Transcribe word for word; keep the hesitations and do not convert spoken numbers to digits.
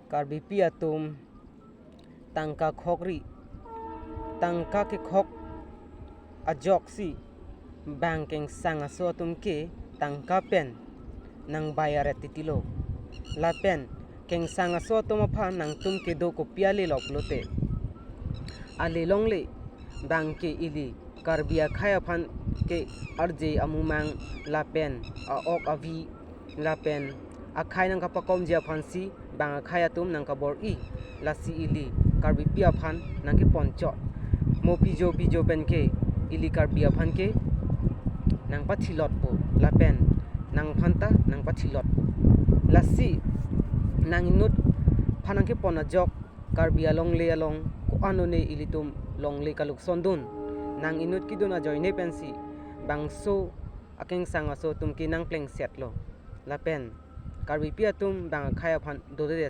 Karbipi atum tangka khokri, tangka kekhok ajoksi bang kengsang aso atum ke tangka pen nangbai aret titilo. Lapen kengsang aso atum aphan nangtum kedo kopi ale lok lote, ale longle bang ke ili Karbi akhei aphan ke arje amumang lapen a-ok avi lapen akhei nangkapakomji aphansi bang akhei atum nangkabor-i. Lasi ili Karbipi aphan nangkeponchot. Mo pijo pijo pen ke ili Karbi aphan ke nangpathilotpo lapen nangphanta nangpathilotpo. Lasi nang inut aphan nangkepon ajok Karbi alongle along ko-an one ilitum longle kalukson dun. Nang inut kedun ajoine pensi bangso akengsang aso atum ke nangplengsetlo. Lapen Karbipi atum bang akhei aphan dodedet